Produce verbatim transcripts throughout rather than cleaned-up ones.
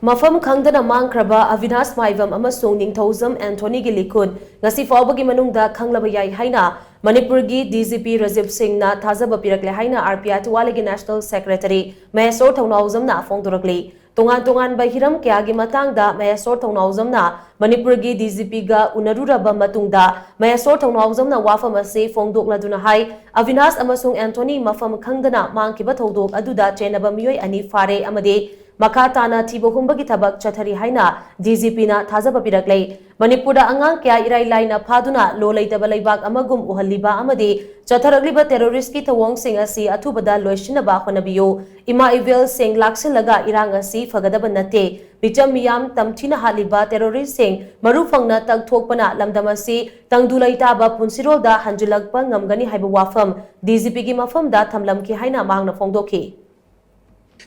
ꯃꯐꯝ ꯈꯪꯗꯅ ꯃꯥꯡꯈ꯭ꯔꯕ ꯑꯕꯤꯅꯥꯁ ꯃꯥꯏꯕꯝ ꯑꯃꯁꯨꯡ ꯅꯤꯡꯊꯧꯖꯝ ꯑꯦꯟꯊꯣꯅꯤꯒꯤ ꯂꯤꯈꯨꯟ ꯉꯁꯤ ꯐꯥꯎꯕꯒꯤ ꯃꯅꯨꯡꯗ ꯈꯪꯂꯕ ꯌꯥꯏ ꯍꯥꯏꯅ ꯃꯅꯤꯄꯨꯔꯒꯤ ꯗꯤ ꯖꯤ ꯄꯤ ꯔꯥꯖꯤꯕ ꯁꯤꯡꯅ ꯊꯥꯖꯕ ꯄꯤꯔꯛꯂꯦ ꯍꯥꯏꯅ ꯑꯥꯔ ꯄꯤ ꯑꯥꯏ ꯊꯧꯕꯥꯜꯒꯤ ꯅꯦꯁꯅꯦꯜ ꯁꯦꯀ꯭ꯔꯦꯇꯔꯤ ꯃꯍꯦꯁꯣꯔ ꯊꯧꯅꯥꯎꯖꯝꯅ ꯐꯣꯡꯗꯣꯔꯛꯂꯤ꯫ ꯇꯣꯉꯥꯟ ꯇꯣꯉꯥꯟꯕ ꯍꯤꯔꯝ ꯀꯌꯥꯒꯤ ꯃꯇꯥꯡꯗ ꯃꯍꯦꯁꯣꯔ ꯊꯧꯅꯥꯎꯖꯝꯅ ꯃꯅꯤꯄꯨꯔꯒꯤ ꯗꯤ ꯖꯤ ꯄꯤꯒ ꯎꯅꯔꯨꯔꯕ ꯃꯇꯨꯡꯗ ꯃꯍꯦꯁꯣꯔ ꯊꯧꯅꯥꯎꯖꯝꯅ ꯋꯥꯐꯝ ꯑꯁꯤ ꯐꯣꯡꯗꯣꯛꯂꯗꯨꯅ ꯍꯥꯏ, ꯑꯕꯤꯅꯥꯁ ꯑꯃꯁꯨꯡ ꯑꯦꯟꯊꯣꯅꯤ ꯃꯐꯝ ꯈꯪꯗꯅ ꯃꯥꯡꯈꯤꯕ ꯊꯧꯗꯣꯛ ꯑꯗꯨꯗ ꯆꯦꯟꯅꯕ ꯃꯤꯑꯣꯏ ꯑꯅꯤ ꯐꯥꯔꯦ ꯑꯃꯗꯤ ꯃꯈꯥ ꯇꯥꯅ ꯊꯤꯕ ꯍꯨꯝꯕꯒꯤ ꯊꯕꯛ ꯆꯠꯊꯔꯤ ꯍꯥꯏꯅ ꯗꯤ ꯖꯤ ꯄꯤꯅ ꯊꯥꯖꯕ ꯄꯤꯔꯛꯂꯦ꯫ ꯃꯅꯤꯄꯨꯔꯗ ꯑꯉꯥꯡ ꯀꯌꯥ ꯏꯔꯥꯏ ꯂꯥꯏꯅ ꯐꯥꯗꯨꯅ ꯂꯣ ꯂꯩꯇꯕ ꯂꯩꯕꯥꯛ ꯑꯃꯒꯨꯝ ꯎꯍꯜꯂꯤꯕ ꯑꯃꯗꯤ ꯆꯠꯊꯔꯛꯂꯤꯕ ꯇꯦꯔꯣꯔꯤꯁꯀꯤ ꯊꯧꯑꯣꯡꯁꯤꯡ ꯑꯁꯤ ꯑꯊꯨꯕꯗ ꯂꯣꯏꯁꯤꯟꯅꯕ ꯍꯣꯠꯅꯕꯤꯌꯨ꯫ ꯏꯃꯥ ꯏꯕꯦꯜꯁꯤꯡ ꯂꯥꯛꯁꯤꯜꯂꯒ ꯏꯔꯥꯡ ꯑꯁꯤ ꯐꯒꯗꯕ ꯅꯠꯇꯦ꯫ ꯃꯤꯆꯝ ꯃꯤꯌꯥꯝ ꯇꯝꯊꯤꯅ ꯍꯥꯠꯂꯤꯕ ꯇꯦꯔꯣꯔꯤꯁꯁꯤꯡ ꯃꯔꯨ ꯐꯪꯅ ꯇꯛꯊꯣꯛꯄꯅ ꯂꯝꯗꯝ ꯑꯁꯤ ꯇꯪꯗꯨ ꯂꯩꯇꯥꯕ ꯄꯨꯟꯁꯤꯔꯣꯜꯗ ꯍꯟꯖꯤꯜꯂꯛꯄ ꯉꯝꯒꯅꯤ ꯍꯥꯏꯕ ꯋꯥꯐꯝ ꯗꯤ ꯖꯤ ꯄꯤꯒꯤ ꯃꯐꯝꯗ ꯊꯝꯂꯝꯈꯤ ꯍꯥꯏꯅ ꯃꯍꯥꯛꯅ ꯐꯣꯡꯗꯣꯛꯈꯤ꯫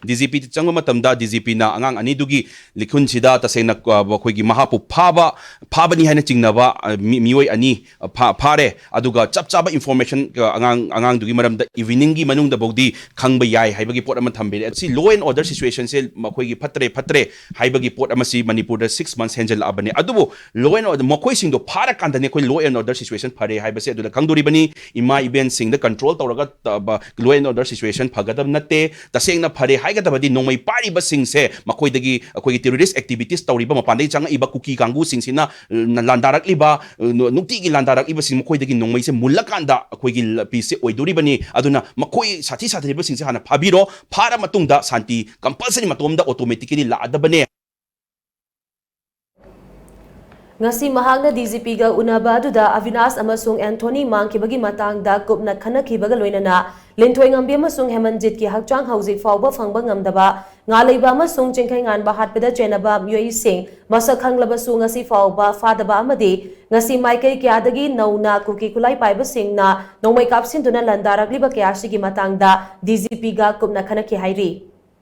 ꯗꯤ ꯖꯤ ꯄꯤ ꯆꯪꯕ ꯃꯇꯝꯗ ꯗꯤ ꯖꯤ ꯄꯤꯅ ꯑꯉꯥꯡ ꯑꯅꯤꯗꯨꯒꯤ ꯂꯤꯈꯨꯟꯁꯤꯗ ꯇꯁꯦꯡꯅ, ꯑ, ꯃꯈꯣꯏꯒꯤ ꯃꯍꯥꯛꯄꯨ ꯐꯥꯕ, ꯐꯥꯕꯅꯤ ꯍꯥꯏꯅ ꯆꯤꯡꯅꯕ, ꯑ, ꯃꯤ-, ꯃꯤꯑꯣꯏ ꯑꯅꯤ, ꯑ, ꯐꯥ-, ꯐꯥꯔꯦ꯫ ꯑꯗꯨꯒ ꯆꯞ ꯆꯥꯕ information, ꯑ, ꯑꯉꯥꯡ, ꯑꯉꯥꯡꯗꯨꯒꯤ ꯃꯔꯝꯗ eveningꯒꯤ ꯃꯅꯨꯡꯗꯐꯥꯎꯗꯤ ꯈꯪꯕ ꯌꯥꯏ ꯍꯥꯏꯕꯒꯤ ꯄꯣꯠ ꯑꯃ ꯊꯝꯕꯤꯔꯦ꯫ ꯁꯤ law and order situationꯁꯦ ꯃꯈꯣꯏꯒꯤ ꯐꯠꯇ꯭ꯔꯦ, ꯐꯠꯇ꯭ꯔꯦ ꯍꯥꯏꯕꯒꯤ ꯄꯣꯠ ꯑꯃꯁꯤ ꯃꯅꯤꯄꯨꯔꯗ six months ꯍꯦꯟꯖꯜꯂꯛꯑꯕꯅꯦ꯫ ꯑꯗꯨꯕꯨ law and order ꯃꯈꯣꯏꯁꯤꯡꯗꯣ ꯐꯥꯔꯀꯥꯟꯗꯅꯦ ꯑꯩꯈꯣꯏ law and order situation ꯐꯔꯦ ꯍꯥꯏꯕꯁꯦ ꯑꯗꯨꯗ ꯈꯪꯗꯣꯔꯤꯕꯅꯤ꯫ ꯏꯃꯥ ꯏꯕꯦꯟꯁꯤꯡꯗ control ꯇꯧꯔꯒ, ꯑ, ꯕ-, law and order situation ꯐꯒꯗꯕ ꯅꯠꯇꯦ꯫ ꯇꯁꯦꯡꯅ ꯐꯔꯦ ꯍꯥꯏꯒꯗꯕꯗꯤ ꯅꯣꯡꯃꯩ ꯄꯥꯏꯔꯤꯕꯁꯤꯡꯁꯦ ꯃꯈꯣꯏꯗꯒꯤ, ꯑꯩꯈꯣꯏꯒꯤ terrorist activities ꯇꯧꯔꯤꯕ ꯃꯄꯥꯟꯗꯒꯤ ꯆꯪꯉꯛꯏꯕ ꯀꯨꯀꯤ ꯀꯥꯡꯕꯨꯁꯤꯡꯁꯤꯅ, ꯑ, ꯂꯥꯟꯗꯥꯔꯛꯂꯤꯕ, ꯑ, ꯅꯨ-, ꯅꯨꯡꯇꯤꯒꯤ ꯂꯥꯟꯗꯥꯔꯛꯂꯤꯕꯁꯤꯡ ꯃꯈꯣꯏꯗꯒꯤ ꯅꯣꯡꯃꯩꯁꯦ ꯃꯨꯜꯂꯀꯥꯟꯗ ꯑꯩꯈꯣꯏꯒꯤ ꯂ-, peaceꯁꯦ ꯑꯣꯏꯗꯣꯔꯤꯕꯅꯤ꯫ ꯑꯗꯨꯅ ꯃꯈꯣꯏ ꯁꯥꯊꯤ ꯁꯥꯊꯤꯔꯤꯕꯁꯤꯡꯁꯦ ꯍꯥꯟꯅ ꯐꯥꯕꯤꯔꯣ꯫ ꯐꯥꯔ ꯃꯇꯨꯡꯗ ꯁꯥꯟꯇꯤ compulsory ꯃꯇꯣꯝꯗ automatically ꯂꯥꯛꯑꯗꯕꯅꯦ꯫ ꯉꯁꯤ ꯃꯍꯥꯛꯅ ꯗꯤ ꯖꯤ ꯄꯤꯒ ꯎꯅꯕ ꯑꯗꯨꯗ ꯑꯕꯤꯅꯥꯁ ꯑꯃꯁꯨꯡ ꯑꯦꯟꯊꯣꯅꯤ ꯃꯥꯡꯈꯤꯕꯒꯤ ꯃꯇꯥꯡꯗ ꯀꯨꯞꯅ ꯈꯟꯅꯈꯤꯕꯒ ꯂꯣꯏꯅꯅ ꯂꯤꯟꯊꯣꯏꯉꯝꯕꯤ ꯑꯃꯁꯨꯡ ꯍꯦꯃꯟꯖꯤꯠꯀꯤ ꯍꯛꯆꯥꯡ ꯍꯧꯖꯤꯛ ꯐꯥꯎꯕ ꯐꯪꯕ ꯉꯝꯗꯕ, ꯉꯥ ꯂꯩꯕ ꯑꯃꯁꯨꯡ ꯆꯤꯡꯈꯩ ꯉꯥꯟꯕ ꯍꯥꯠꯄꯗ ꯆꯦꯟꯅꯕ ꯃꯤꯑꯣꯏꯁꯤꯡ ꯃꯁꯛ ꯈꯪꯂꯕꯁꯨ ꯉꯁꯤ ꯐꯥꯎꯕ ꯐꯥꯗꯕ ꯑꯃꯗꯤ ꯉꯁꯤ ꯃꯥꯏꯀꯩ ꯀꯌꯥꯗꯒꯤ ꯅꯧꯅ ꯀꯨꯀꯤ ꯈꯨꯠꯂꯥꯏ ꯄꯥꯏꯕꯁꯤꯡꯅ ꯅꯣꯡꯃꯩ ꯀꯥꯞꯁꯤꯟꯗꯨꯅ ꯂꯥꯟꯗꯥꯔꯛꯂꯤꯕ ꯀꯌꯥꯁꯤꯒꯤ ꯃꯇꯥꯡꯗ ꯗꯤ ꯖꯤ ꯄꯤꯒ ꯀꯨꯞꯅ ꯈꯟꯅꯈꯤ ꯍꯥꯏꯔꯤ꯫